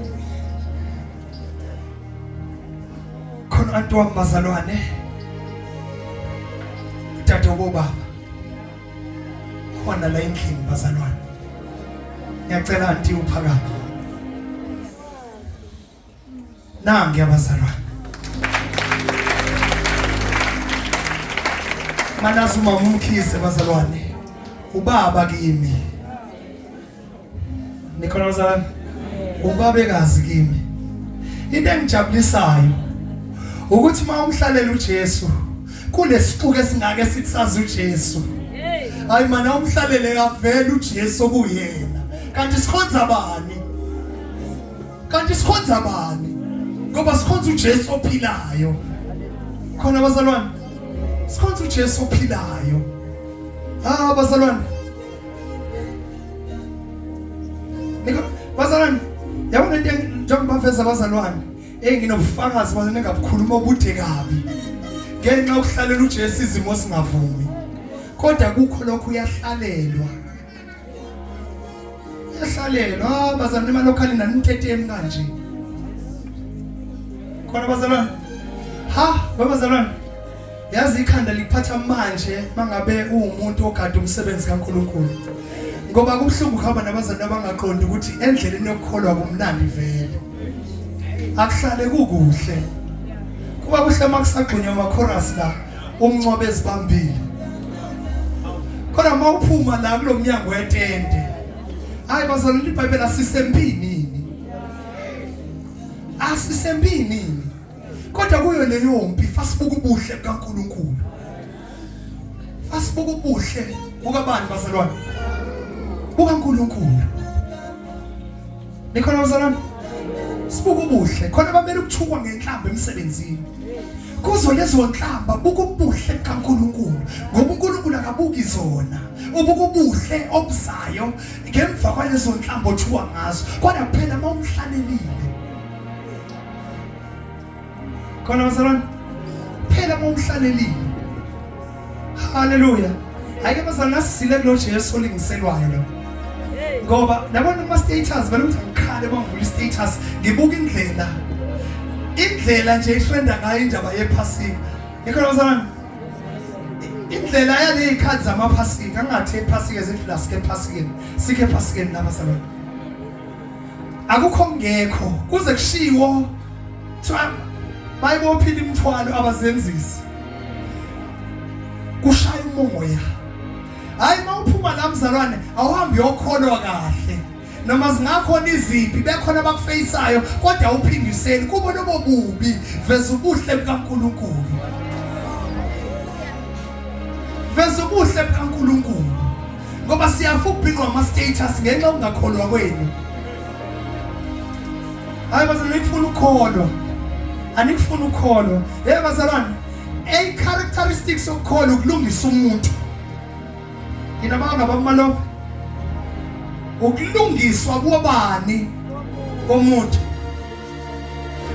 khona anti wami bazalwane utata obaba khona la endlini bazalwane ngiyacela anti uphakame nangi abazalwane manazi umama umkhize bazalwane ubaba kimi nikhona bazalwane ubabekazi kimi into engijabulisayo ukuthi uma umhlalela uJesu kunesixuku esingake sithi sazi uJesu hayi mana umhlalele kavela uJesu okuyena kanti sikhonza bani kanti sikhonza bani ngoba sikhonza uJesu ophilayo khona bazalwane sikhonza uJesu ophilayo ah bazalwane Bazalwane, yabona into njengoba baveza abazalwane, enginobufakazi bazalwane engabukhuluma obude kabi. Ngenxa yokuhlalela uJesu izimo singavumi. Kodwa kukho lokhu uyahlalelwa. Uyahlalelwa, ah, bazalwane emalokhali nanitetemi kanje. Khona bazalwane. Ha, bazalwane. Yazi ikhanda likuphatha manje mangabe uwumuntu ogada umsebenzi kaNkulunkulu. Ngoba kubuhlungu ukuhamba nabazali abangaqondi ukuthi endleleni yokukholwa kumnandi vele. Akuhlale kukuhle. Kuba kuhle makusagxunywa ama-chorus la umncwabe ezibambile. Kodwa uma uphuma la kulo mnyango wetende, hayi bazalwane iBhayibheli asisempini. Asisempini. Kodwa kuyo leyo mpi fasibuka ubuhle bukaNkuluNkulu. Fasibuka ubuhle bukabani bazalwane? BukaNkuluNkulu. Nikhona bazalwane? Sibuka ubuhle. Khona bamele ukuthukwa ngenhlamba emsebenzini. Kuzo lezo nhlamba buka ubuhle bukaNkuluNkulu ngoba uNkulunkulu akabuki zona. Ubuka ubuhle obuzayo ngemva kwalezo nhlamba othukwa ngazo. Kodwa kuphela mawumhlalelile. Khona bazalwane? Phela mawumhlalelile. Haleluya. Hayi ke bazalwane asisile kulo Jesu olingiselwayo lo. Ngoba nabona ama status vele ukuthi ngikhale bangivula status ngibuka indlela indlela nje ihlwenda ngayo indaba yephasika. Ikhona bazalwane? Indlela yaleyikhathi zamaphasika angathi ephasika eziflask ephasikeni. Sikhe ephasikeni lapha bazalwane. Akukho ngekho kuze kushiwo kuthiwa bayibophile imithwalo abazenzisi. Kushaya umoya. Hayi mawuphuma la mzalwane awuhambi uyokholwa kahle. Noma zingakhona izimpi bekhona abakufeyisayo kodwa awuphindiseli kubo lobo bubi veza ubuhle bukaNkuluNkulu. Veza ubuhle bukaNkuluNkulu. Ngoba siyafa ukubhinqwa ama status ngenxa yokungakholwa kwenu. Hayi bazalwane nikufuna ukukholwa. Anikufuna ukukholwa. Hey bazalwane, a characteristics yokukholwa ukulungisa umuntu. Yina banga bamalophe. Ukulungiswa kwabani komuntu.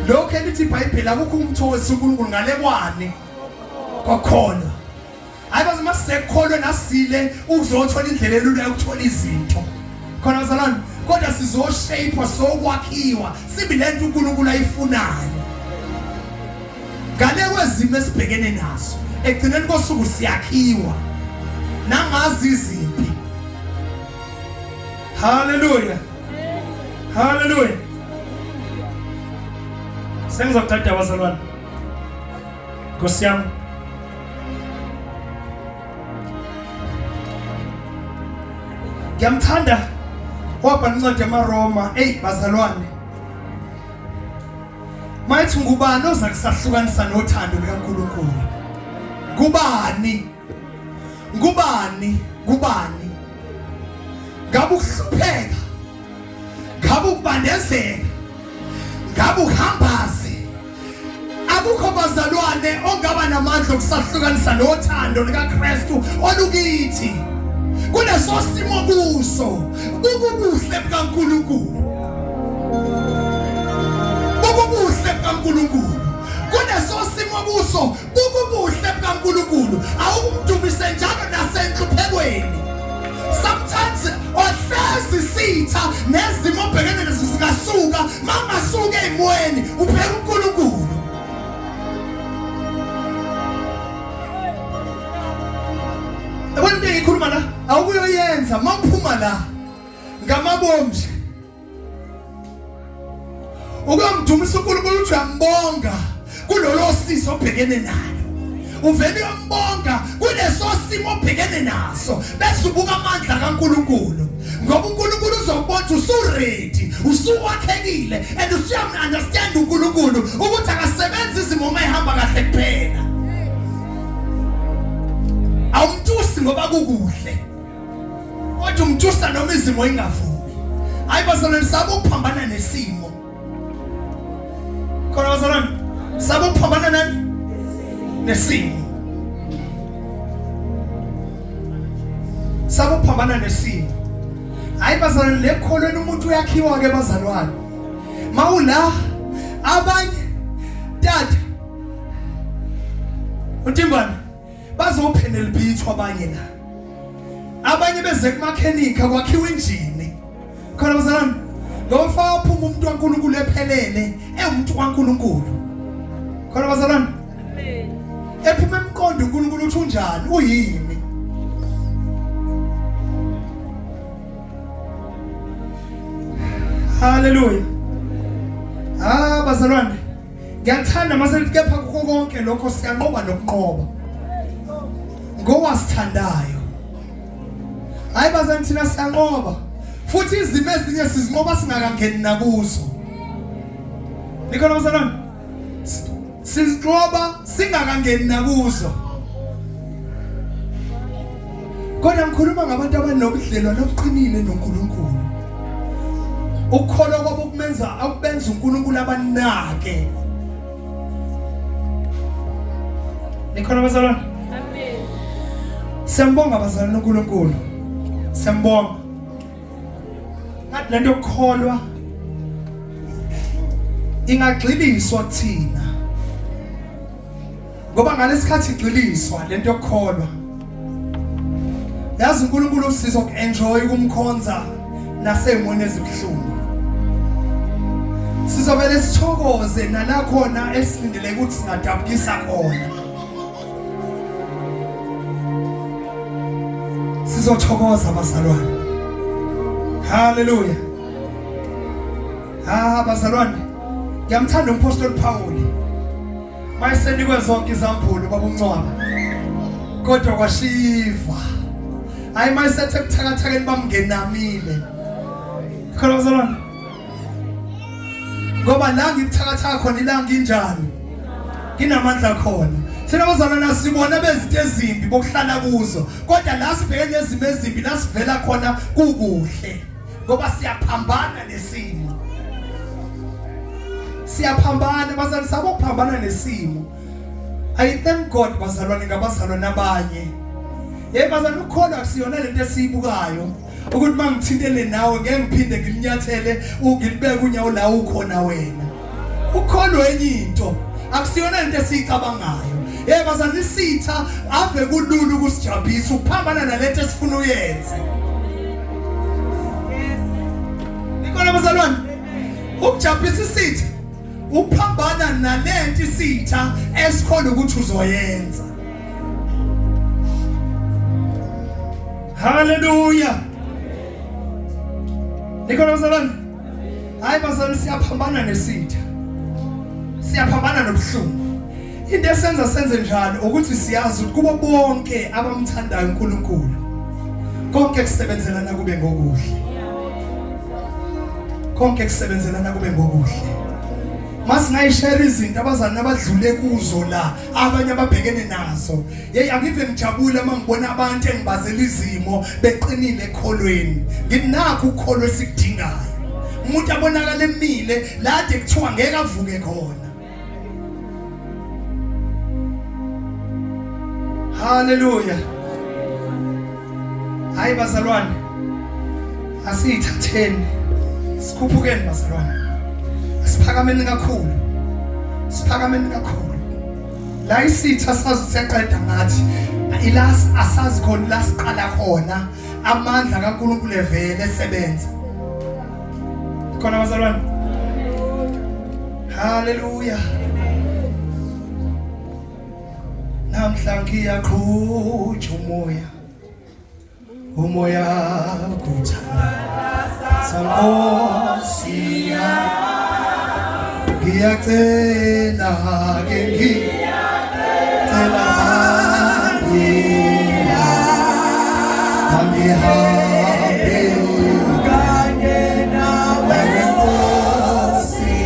Lokho elithi iBhayibheli akukho umthokozisa uNkulunkulu ngale kwani kokholwa. Hayi baze masekholwe nasile ukuzothola indlela elula yokuthola izinto. Khona bazalwane, kodwa sizoshape sokwakhiwa sibe lento uNkulunkulu ayifunayo. Ngale kwezimo esibhekene nazo, ekugcineni kosuku siyakhiwa. Nangazi izimpi. Hallelujah. Hallelujah. Sengizoqeda bazalwane. Nkosi yami. Ngiyamthanda wabhala incwadi yamaRoma. Ey bazalwane. Mayithi ngubani oza kusahlukanisa nothando likaNkulunkulu? Kubani? Ngubani? Kubani? Ngabe ukuhlupheka? Ngabe ukubandezeka? Ngabe ukuhambaze? Akukho bazalwane ongaba namandla okusahlukanisa nothando likaKristu olukithi. Kuleso simo kuso kukubuhle bukaNkulunkulu. Kukubuhle bukaNkulunkulu. Kuleso simo kuso kukubuhle bukaNkulunkulu. Awukumdumise njalo nasenhluphekweni. Sometimes ohlezi sitha nezimo obhekene nazo zingasuka mangasuka ezimweni ubheka uNkulunkulu. Yabona into engikhuluma la awukuyoyenza mawuphuma la ngamabomu nje ukuyomdumisa uNkulunkulu uthi uyambonga kulolo sizi obhekene nalo uvele uyombonga kuleso simo obhekene naso bese ubuka amandla kaNkulunkulu ngoba uNkulunkulu uzokubona ukuthi usuready usuwakhekile and usuyam-understand uNkulunkulu ukuthi akasebenzi izimo uma ehamba kahle kuphela awumtusi ngoba kukuhle kodwa umtusa noma izimo ingavumi hayi bazalwane saba ukuphambana nesimo khona bazalwane saba ukuphambana nani nesimo saba ukuphambana nesimo hayi bazalwane lekholweni umuntu uyakhiwa ke bazalwane mawula abanye tata untimbane bazophenela ibhithwa abanye la abanye beze kumakhenikha kwakhiwa injini khona bazalwane ngoba faka phuma umuntu kaNkuluNkulu ephelele ewumuntu kaNkuluNkulu khona bazalwane ephuma emqondo uNkulunkulu uthi unjani uyini Haleluya Ah bazalwane Ngiyathanda mase kepha kukho konke lokho siyanqoba nokunqoba. Ngowasithandayo. Hayi bazani thina siyanqoba. Futhi izimo ezinye sizinqoba singakangeni nakuzo. Nikhona bazalwane? Sizinqoba singakangeni nakuzo. Kodwa ngikhuluma ngabantu abanobudlelwano obuqinile noNkulunkulu. Ukukholwa kwabo kumenza akubenza uNkulunkulu abanake. Nikhona bazalwane? Amen. Siyambonga bazalwane uNkulunkulu. Siyambonga. Ngathi lento yokukholwa ingagxiliswa kuthina. Ngoba ngalesikhathi igxiliswa lento yokukholwa. Yazi uNkulunkulu usizo uku-enjoy ukumkhonza nasemweni ezibuhlungu. Sizovele sithokoze nala khona esilindele ukuthi singadabukisa khona. Sizothokoza bazalwane. Hallelujah. Ah bazalwane, ngiyamthanda umpostoli Paul. Mayesenikwe zonke izambulo baba uMncwaba. Kodwa kwashiva. Hayi mayesethe ebuthakathakeni bamngenamile. Khona bazalwane. Ngoba la ngibuthakathaka khona ilanga injani? Nginamandla khona. Thina bazalwane sibona bezinto ezimbi bokuhlala kuzo, kodwa la sibhekene nezimo ezimbi la sivela khona kukuhle. Ngoba siyaphambana nesimo. Siyaphambana bazalwane, sabo kuphambana nesimo. I thank God bazalwane ngabazalwane abanye. Yey bazalwane ukukholwa akusiyona lento esiyibukayo. Ukuthi mangithintene nawe ngeke ngiphinde ngilinyathele ungilibeke unyawo la ukhona wena. Ukholwa enye into akusiyona into esiyicabangayo. Yey bazalwane isitha ave kulula ukusijabhisa ukuphambana nalento esifuna uyenze. Nikhona bazalwane? Ukujabhisa isitha uphambana nalento isitha esikhona ukuthi uzoyenza. Hallelujah. Nikhona bazalwane? Hayi bazalwane siyaphambana nesitha. Siyaphambana nobuhlungu. Into esenza senze njalo ukuthi siyazi ukuthi kubo bonke abamthandayo uNkulunkulu konke kusebenzelana kube ngokuhle. Konke kusebenzelana kube ngokuhle. Masingayishare izinto abazalwane abadlule kuzo la abanye ababhekene nazo. Hey angive ngijabule uma ngibona abantu engibazela izimo beqinile ekholweni. Nginakho ukukholwa esikudingayo. Umuntu abonakala emile lade kuthiwa ngeke avuke khona. Hallelujah. Hayi bazalwane. Asiyithatheni. Sikhuphukeni bazalwane. Asiphakameni kakhulu. Siphakameni kakhulu. La isitha sazi siyaqeda ngathi ila asazi khona la siqala khona amandla kaNkulunkulu evele esebenza. Khona bazalwane. Hallelujah. Namhla ngiyaqhutsha umoya. Umoya kuthanda sankosi ngiyacela ke ngiyacela ngihambe kanye nawe Nkosi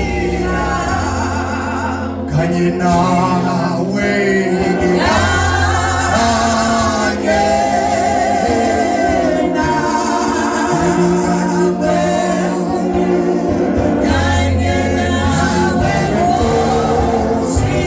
kanye nawe kanye nawe Nkosi.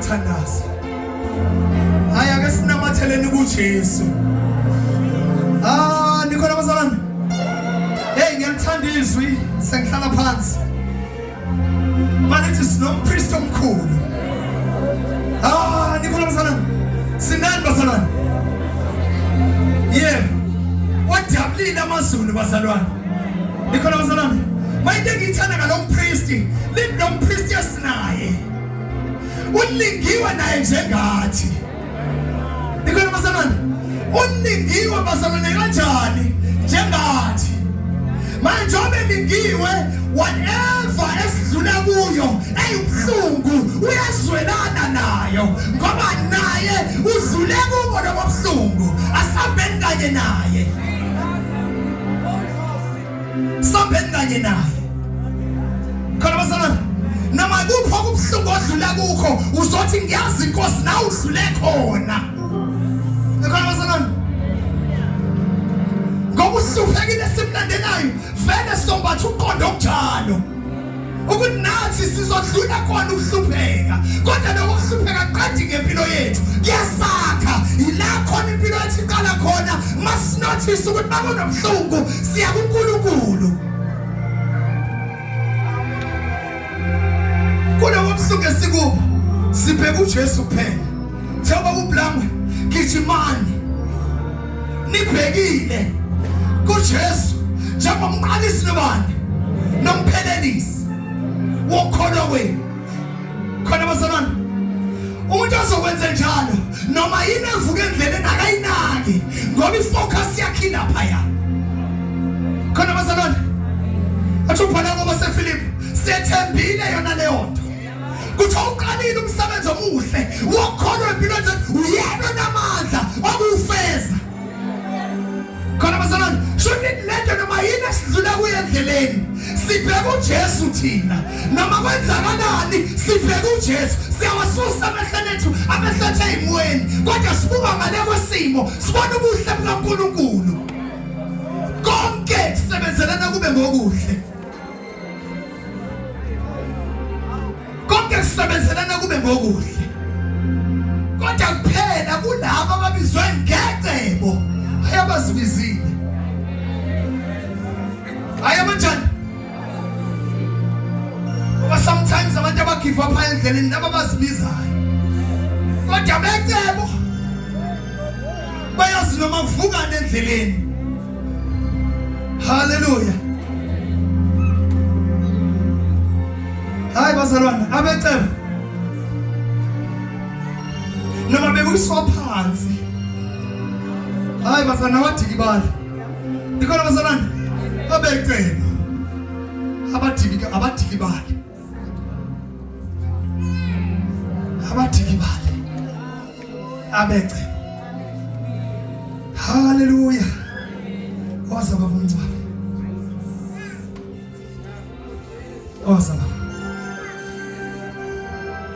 Siyathandaza. Hayi ake sinamatheleni kuJesu. Ah, nikhona bazalwane? Hey, ngiyalithanda izwi, sengihlala phansi. Malithi sinompriest omkhulu. Ah, nikhona bazalwane? Sinani bazalwane? Yebo. Wajabulile amazulu bazalwane. Nikhona bazalwane? Mayinto engiyithanda ngalo mpristi, lithi lo mpristi esinaye. Ulingiwe naye njengathi. Nikhona bazalwane? Ulingiwe bazalwane kanjani? Njengathi. Manje njengoba elingiwe whatever esidlula kuyo eyibuhlungu uyazwelana nayo ngoba naye udlule kubo lobo buhlungu asambeni kanye naye. Sambeni kanye naye. Khona bazalwane noma kuphi okubuhlungu odlula kukho uzothi ngiyazi inkosi nawe udlule khona. Khona bazalwane ngoba uhluphekile simlandelayo vele sombatha uqondo okunjalo ukuthi nathi sizodlula khona ukuhlupheka kodwa lokho kuhlupheka qedi ngempilo yethu kuyasakha yila khona impilo yethu iqala khona masinothisa ukuthi makunobuhlungu siya kuNkulunkulu kulobo buhlungu esikubo sibheka uJesu kuphela njengoba kublangwe gijimani nibhekile kuJesu njengomqalisi nobani nomphelelisi wokukholwa kwenu khona bazalwane umuntu ozokwenza njalo noma yini evuka endleleni akayinaki ngoba ifocus yakhe ilaphaya khona bazalwane athi ubhala ngoba seFilipi sethembile yona leyo nto kuthiwa uqalile umsebenzi omuhle wokukholwa empilweni zethu uyena onamandla okuwufeza khona bazalwane shuthi lento noma yini esidlula kuyo endleleni sibheka uJesu thina noma kwenzakalani sibheka uJesu siyawasusa amehlo ethu amehlo ethu eyimweni kodwa sibuka ngale kwesimo sibona ubuhle bukaNkulunkulu konke kusebenzelana kube ngokuhle konke kusebenzelana kube ngokuhle kodwa kuphela kulabo ababizwe ngecebo hayi abazibizile hayi abanjani ngoba sometimes abantu abagive up endleleni laba bazibizayo kodwa becebo bayazi noma kuvukane endleleni haleluya hayi bazalwane abecebo noma bekuyiswa phansi hayi bazalwane abadikibala ikhona bazalwane abecebo abadiki abadikibali abadikibali abecebo haleluya waza baba umncwabe waza baba.